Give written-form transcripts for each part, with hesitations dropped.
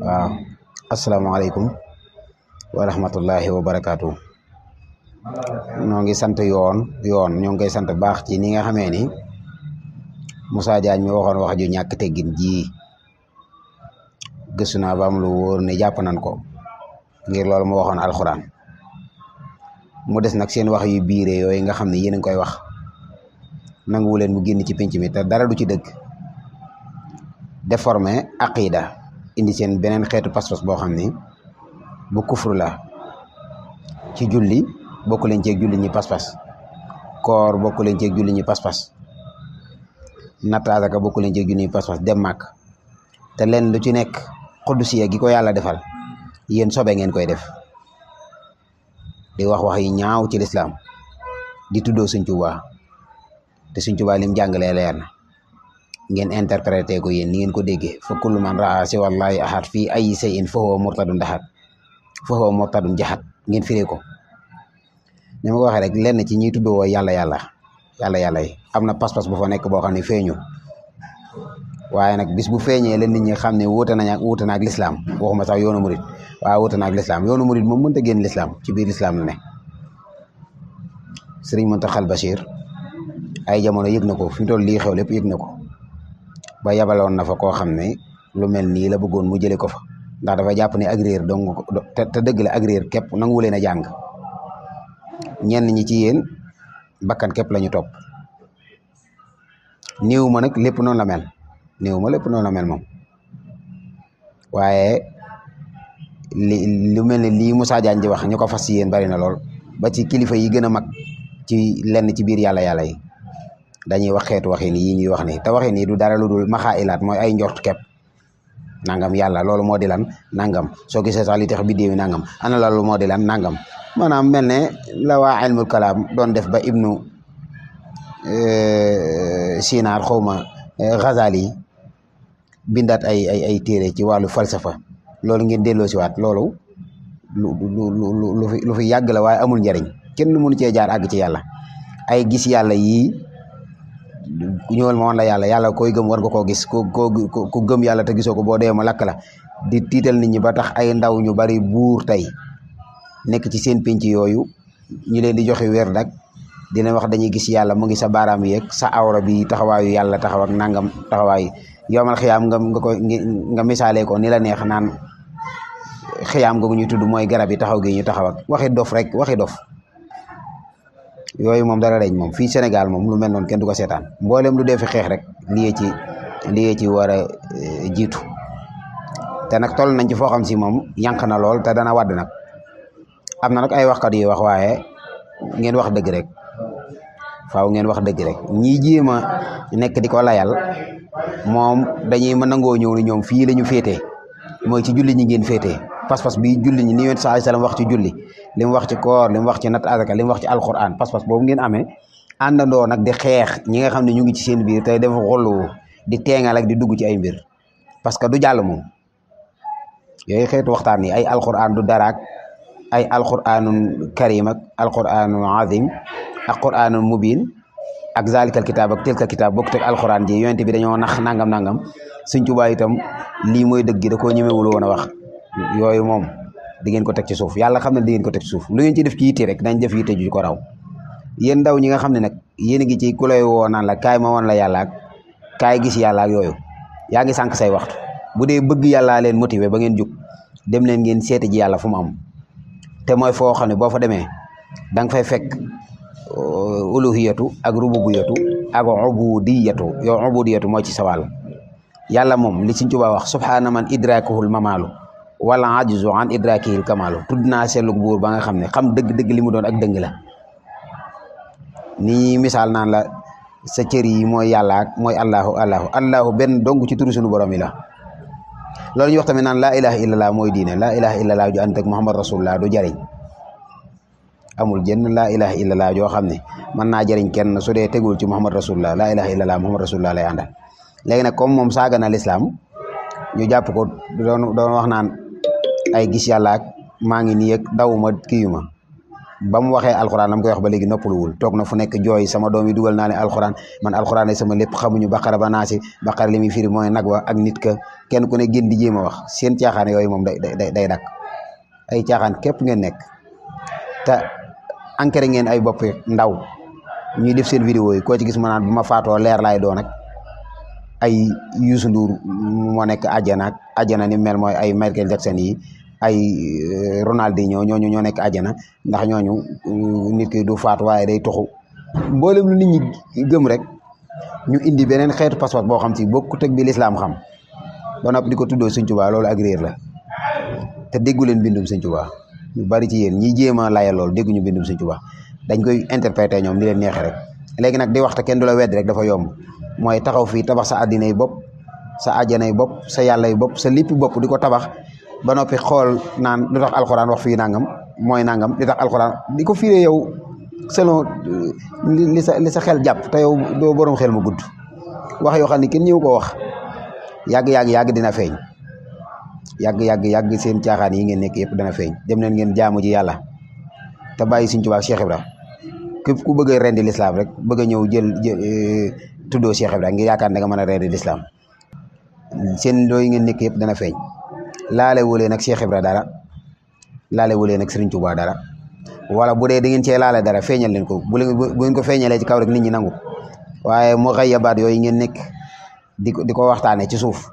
waaw asalaamaaleykum wa rahmatullahi wa barakaatu. ñoo ngi sant yoon ñoo ngi koy sant baax ci ni nga xamee ni Moussa Diagne mi waxoon wax ju ñàkk teggin ji gëstu naa ba am lu wóor ne jàpp nañ ko ngir loolu mu waxoon alxuraan mu des nag seen wax yu biire yooyu nga xam ne yéen a ngi koy wax nanguwu leen mu génn ci penc mi te dara du ci dëgg déformé aqida indi seen beneen xeetu pas-pas boo xam ni bu kufru la ci julli bokku leen ceeg julli ñi pas-pas koor bokku leen ceeg julli ñi pas-pas nattaasaka bokku leen ceeg julli ñi pas-pas dem màkk te leen lu ci nekk xuddusiya gi ko yàlla defal yéen sobe ngeen koy def di wax yi ñaaw ci lislaam di tuddoo Sëñ Tuubaa te Sëñ Tuubaa lim jàngalee leer na ngeen interprété ko yéen ni ngeen ko déggee fa kullu man raa si wallahi ahad fii ay shay'in fa huwa murtadun daxat fa huwa murtadun jaxat ngeen firee ko ni ma ko waxee rek lenn ci ñiy tuddoo yàlla yi am na pas-pas bu fa nekk boo xam ne feeñu waaye nag bis bu feeñee leen nit ñi xam ne wuute na ak lislaam waxuma sax yoonu murit waaye wuute na ak lislaam yoonu murit moom mënta génn lislaam ci biir lislaam la ne Sëriñ Muntaxal Bachir ay jamono yëg na ko fi mu toll lii xew lépp yëg na ko ba yabaloon na fa koo xam ne lu mel nii la bëggoon mu jëlee ko fa ndax dafa jàpp ne ak réer donc te dëgg la ak réer képp nangu leen a jàng ñenn ñi ci yéen bakkan képp la ñu topp néew ma nag lépp noonu la mel moom waaye lu mel ne lii Moussa Diagne di wax ñu ko fas ci yéen bari na lool ba ci kilifa yi gën a mag ci lenn ci biir yàlla yi dañuy wax xeetu waxin yi ñuy wax ni te waxin yi du dara lu dul maxaa'ilaat mooy ay njort kepp nangam yàlla loolu moo di lan nangam soo gisee sax li tax biddéew nangam ana loolu moo di lan nangam maanaam mel ne la waa ilmul kalaam doon def ba ibnu Sinaar xawma Ghazali bindaat ay téere ci wàllu falsafa loolu ngeen delloo si waat loolu lu fi yàgg la waaye amul njariñ kenn mënu cee jaar àgg ci yàlla ay gis yàlla yii ñëwal ma woon la yàlla koy gëm war nga koo gis ku gëm yàlla te gisoo ko boo dee ma lakk la di tiital nit ñi ba tax ay ndaw ñu bari buur tey nekk ci seen pénc yooyu ñu leen di joxe weer nag dina wax dañuy gis yàlla mu ngi sa baaraam yeeg sa awra bi taxawaayu yàlla taxaw ak nangam taxawaayu yowmal xiyaam nga misaalee ko ni la neex naan xiyaam googu ñuy tudd mooy garab yi taxaw gi ñu taxaw ak waxi dof rek waxi dof yooyu moom dara dañ moom fii Sénégal moom lu mel noonu kenn du ko seetaan mboolem lu dee fi xeex rek lii ci war a jiitu te nag toll nañ ci foo xam si moom yànq na lool te dana wadd nag am na nag ay waxkat yu wax waaye ngeen wax dëgg rek faaw ngeen wax dëgg rek ñii jéem a nekk di ko layal moom dañuy mën nangoo ñëw ni ñoom fii la ñu féetee mooy ci julli ñi ngeen féetee pas-pas bi julli ñi ni Yonent sallallahu alayhi wasallam wax ci julli li mu wax ci koor li mu wax ci natt azaka li mu wax ci alquran pas-pas boobu ngeen amee àndandoo nag di xeex ñi nga xam ne ñu ngi ci seen biir tey dafa xollu di teengal ak di dugg ci ay mbir parce que du jàll moom yooyu xeetu waxtaan yi ay alquran du daraak ay alquranun karim ak alquranun azim ak quranun mubin ak zalikal kitaab ak tilkal kitaab bokk teg alquran ji yonent bi dañoo nax nangam Sëñ Tuubaa itam lii mooy dëgg gi da koo ñemewul woon a wax yooyu moom di ngeen ko teg ci suuf yàlla xam ne di ngeen ko teg ci suuf lu ngeen ci def ci yitte rek dañ def yitte ju ko raw yéen ndaw ñi nga xam ne nag yéen a ngi ci ku lay woo naan la kaay ma woon la yàlla ak kaay gis yàlla ak yooyu yaa ngi sànq say waxtu bu dee bëgg yàllaa leen motiver ba ngeen jug dem leen ngeen seeti ji yàlla fu mu am te mooy foo xam ne boo fa demee da nga fay fekk uluhiyatu ak rububiyatu ak ubudiyatu yow ubudiyatu mooy ci sawal yàlla moom li Sëñ Tuubaa wax subhaana man idrakuhul mamaalu wala ajzu an idrakihil kamaalu tudd naa seetlu buur ba nga xam ne xam dëgg-dëgg li mu doon ak dëng la ni misaal naan la sa cër yi mooy yàlla ak mooy allahu benn dong ci turu sunu borom yi la loolu ñu wax tamit naan laa ilaha illallah mooy diine laa ilaha illallah ju ànd ak muhammad rasulullah du jariñ amul jenn laa ilaha illallah joo xam ne mën naa jariñ kenn su dee tegul ci muhammad rasulullah laa ilaha illallah muhammad rasulullah lay àndal léegi nag comme moom saaga na lislaam ñu jàpp ko doon wax naan ay gis yàlla ak maa ngi nii ak dawuma kiyuma ba mu waxee alxuraan la mu koy wax ba léegi noppaluwul toog na fu nekk jooy sama doom yi dugal naa ne alxuraan man alxuraan sama lépp xamuñu baqara ba naasi baqara li muy firi mooy nag wa ak nit ka kenn ku ne gën di jéem a wax seen caaxaan yooyu moom day dakk ay caaxaan képp ngeen nekk te ankere ngeen ay bopp ndaw ñuy def seen vidéo yi koo ci gis ma naan bu ma faatoo leer laay doon ak ay Youssou Ndour moo nekk àjjana ni mel mooy ay Michael Jackson yi ay Ronaldinho ñooñu ñoo nekk àjjana ndax ñooñu nit ki du faatu waaye day toxu mboolem lu nit ñi gëm rek ñu indi beneen xeetu passeport boo xam si bokkut ak bi lislaam xam ba noppi di ko tuddoo Sëñ Tuubaa loolu ak réer la te déggu leen bindum Sëñ Tuubaa ñu bari ci yéen ñi jéem a layal loolu dégguñu bindum Sëñ Tuubaa dañ koy interpréter ñoom di leen neexee rek léegi nag di waxta kenn du la wedd rek dafa yomb mooy taxaw fii tabax sa àddina yi bopp sa àjjana yi bopp sa yàlla yi bopp sa léppi bopp di ko tabax ba noppi xool naan lu tax alxuraan wax fii nangam mooy nangam li tax alxuraan di ko firee yow selon li sa xel jàpp te yow doo borom xel mu gudd wax yoo xam ne kenn ñëw ko wax yàgg dina feeñ yàgg seen caaxaan yi ngeen nekk yëpp dana feeñ dem leen ngeen jaamu ji yàlla te bàyyi Sëñ Tuubaa Cheikh Ibra képp ku bëgg a rendi lislaam rek bëgg a ñëw jël tuddoo Cheikh Ibra ngir yaakaar ne nga mën a rendi lislaam seen looyu ngeen nekk yëpp dana feeñ laale wulee nag Cheikh Ibra dara laale wulee nag Serigne Touba dara wala bu dee da ngeen cee laale dara feeñal leen ko bu ngeen ko feeñalee ci kaw rek nit ñi nangu waaye mu xayyabaat yooyu ngeen nekk di ko waxtaanee ci suuf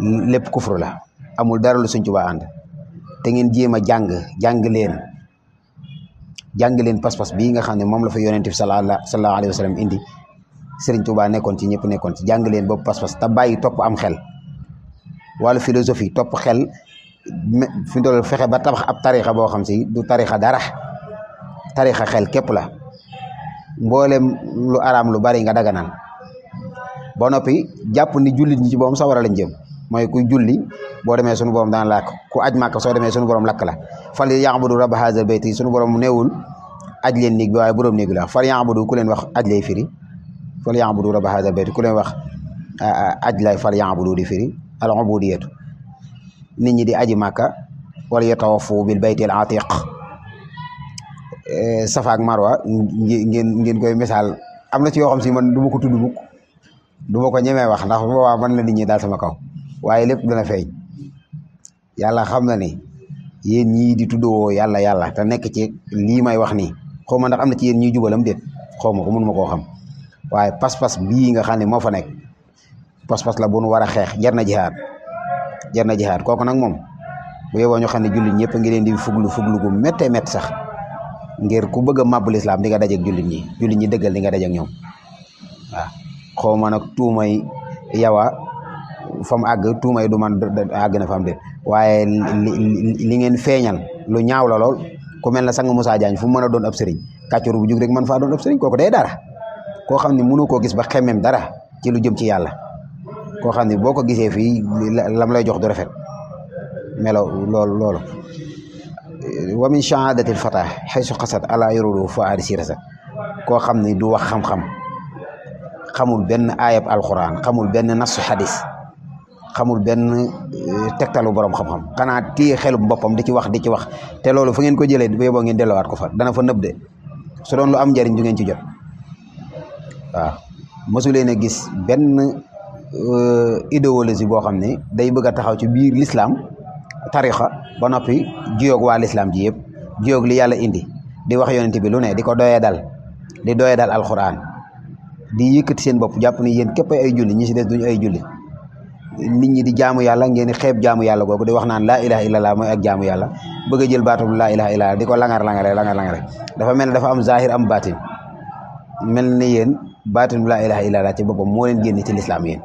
lépp kufru la amul dara lu Sëñ Tuubaa ànd te ngeen jéem a jàng leen pas-pas bii nga xam ne moom la fa yonent bi sallallahu alayhi wa sallam indi Serigne Touba nekkoon ci ñëpp nekkoon ci jàng leen boobu pas-pas te bàyyi topp am xel wala philosophie topp xel fi mu toll fexe ba tabax ab tarixa boo xam si du tarixa dara tarixa xel képp la mboolem lu araam lu bari nga daganal ba noppi jàpp ni jullit ñi ci boom sawara lañ jëm mooy kuy julli boo demee sunu borom daan lakk ku aj màkk soo demee sunu borom lakk la fal ya'budu rabba haazal bayti sunu borom neewul aj leen néeg bi waaye borom néeg bi la fal ya'budu ku leen wax aj lay firi fal ya'budu rabba haazal bayti ku leen wax aj lay fal ya'budu di firi al ubudiyatu nit ñi di aji màkka wala yatawafu bil bayti al atiq safa ak marwa ngeen koy misaal am na ci yoo xam si man du ma ko tudd mukk du ma ko ñemee wax ndax boobaa man la nit ñi daal sama kaw waaye lépp dana feeñ yàlla xam na ni yéen ñii di tuddoo yàlla te nekk ci lii may wax nii xaw ma ndax am na ci yéen ñuy jubalam déet xaw ma ko mënu ma koo xam waaye pas-pas bii nga xam ne moo fa nekk pas-pas la bu nu war a xeex jar na jihaad kooku nag moom bu yeboo ñu xam ne jullit ñëpp ngi leen di fuglu gu méttee métti sax ngir ku bëgg a màbb lislaam di nga dajeeg jullit ñi dëggal di nga dajeeg ñoom waaw xaw ma nag tuumay yawa fa mu àgg tuumay du man àgg na fa am de waaye li ngeen feeñal lu ñaaw la lool ku mel na sang Moussa Diagne fu mu mën a doon ab sëriñ kàccoor bu jug rek man faa doon ab sëriñ kooku day dara koo xam ne mënu koo gis ba xemmem dara ci lu jëm ci yàlla koo xam ne boo ko gisee fii lam lay jox du rafet melo loolu wa min shahadatil fatah xaysu xasat ala yurudu fa aadi sirasa koo xam ne du wax xam-xam xamul benn ayab alquran xamul benn nasu xadis xamul benn tegtalu borom xam-xam xanaa téye xelum boppam di ci wax te loolu fa ngeen ko jëlee ba yeboo ngeen delluwaat ko fa dana fa nëb de su doon lu am njëriñ du ngeen ci jot waaw mosu leen a gis benn idéologie boo xam ne day bëgg a taxaw ci biir l'islam tarixa ba noppi jiyoog waa l'islam ji yëpp jiyoog li yàlla indi di wax yonent bi lu ne di ko doyee dal alquran di yëkkati seen bopp jàpp ni yéen képp ay julli ñi si des duñu ay julli nit ñi di jaamu yàlla ngeen xeeb jaamu yàlla googu di wax naan laa ilaha illallah mooy ak jaamu yàlla bëgg a jël baatu laa ilaha illallah di ko langar-langare dafa mel ne dafa am zahir am baatin mel ne yéen baatin laa ilaha illallah ci boppam moo leen génne ci lislaam yéen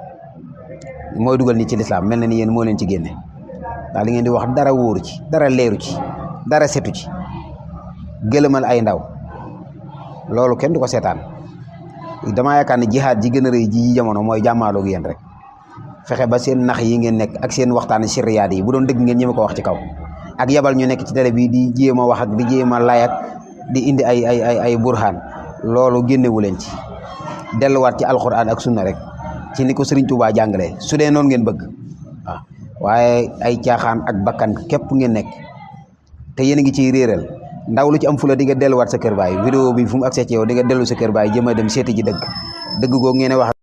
mooy dugal nit ci lislaam mel na ni yéen moo leen ci génne ndax li ngeen di wax dara wóoru ci dara leeru ci dara setu ci gëlëmal ay ndaw loolu kenn du ko seetaan damaa yaakaar ne jihaad ji gën a rëy ji jamono mooy jàmmaaloog yéen rek fexe ba seen nax yi ngeen nekk ak seen waxtaan sirriyaat yi bu doon dëgg ngeen ñëme ko wax ci kaw ak yabal ñu nekk ci télé bi di jéem a wax ak di jéem a lay ak di indi ay burhaan loolu génnewu leen ci delluwaat ci alquran ak sunna rek ci ni ko Serigne Touba jàngalee su dee noonu ngeen bëgg waaw waaye ay caaxaan ak bakkan képp ngeen nekk te yéen a ngi ciy réeral ndaw lu ci am fula di nga delluwaat sa kër baay vidéo bi fu mu accès ci yow di nga dellu sa kër baay jëm a dem seeti ji dëgg googu ngeen wax